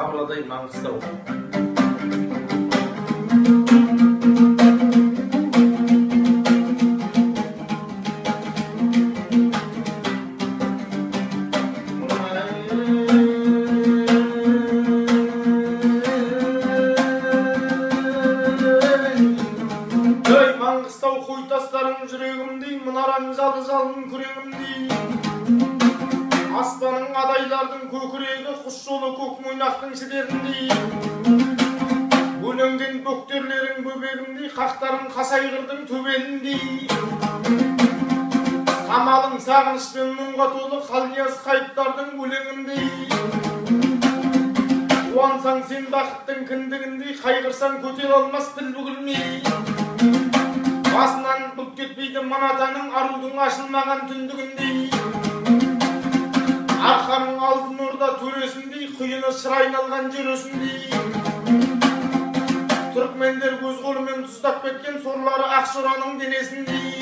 Абырадай Маңғыстау. Ей, Маңғыстау, қой тастарың жүрегімдей, мұнараң жалы жалын күрегімдей. Аспаның адайлардың көкірегі, құс жолы көк мойнақтың шідеріндей. Бөленген бөктерлерің бөбегімдей, қақтарың қасайғырдың төбеліндей. Самалың сағыныш пен мұңға толы Қалнияз Қайыптардың өлеңіндей. Қуансаң сен бақыттың кіндігіндей, қайғырсаң көтере алмас піл бүгілмей. Басынан бұлт кетпейді манатаның, арудың ашылмаған түндігіндей. Арқаның алтын орда төресіндей, құйыны шыр айналған жер өсіндей. Түркмендер өз қолымен тұздап кеткен сорлары Ақшораның денесіндей.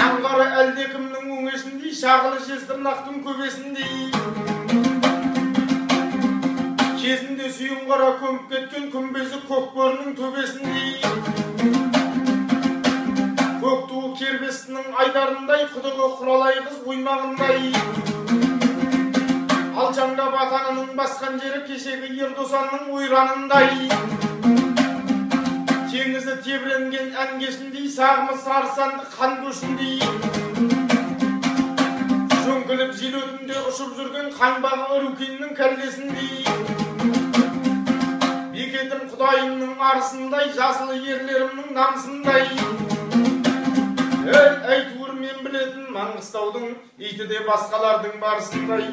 Аңғары әлдекімнің өңешіндей, шағылы жезтырнақтың көбесіндей. Кезінде сүйін қара көміп кеткен күмбезі көк бөрінің төбесіндей. Көк туы кербестінің айдарындай, құдығы құралай қыз оймағындай. Алшаңдап атанының басқан жері кешегі Ердосанның ойранындай. Теңізі тебіренген ән кешіндей, сағымы сары санды қан көшіндей. Жөңкіліп жел өтінде ұшып жүрген қаңбағы Ырукиннің кәллесіндей. Бекетім Құдайымның арысындай, жасыл ерлерімнің намысындай. Ей, әйтеуір мен білетін Маңғыстаудың иті де басқалардың барысындай.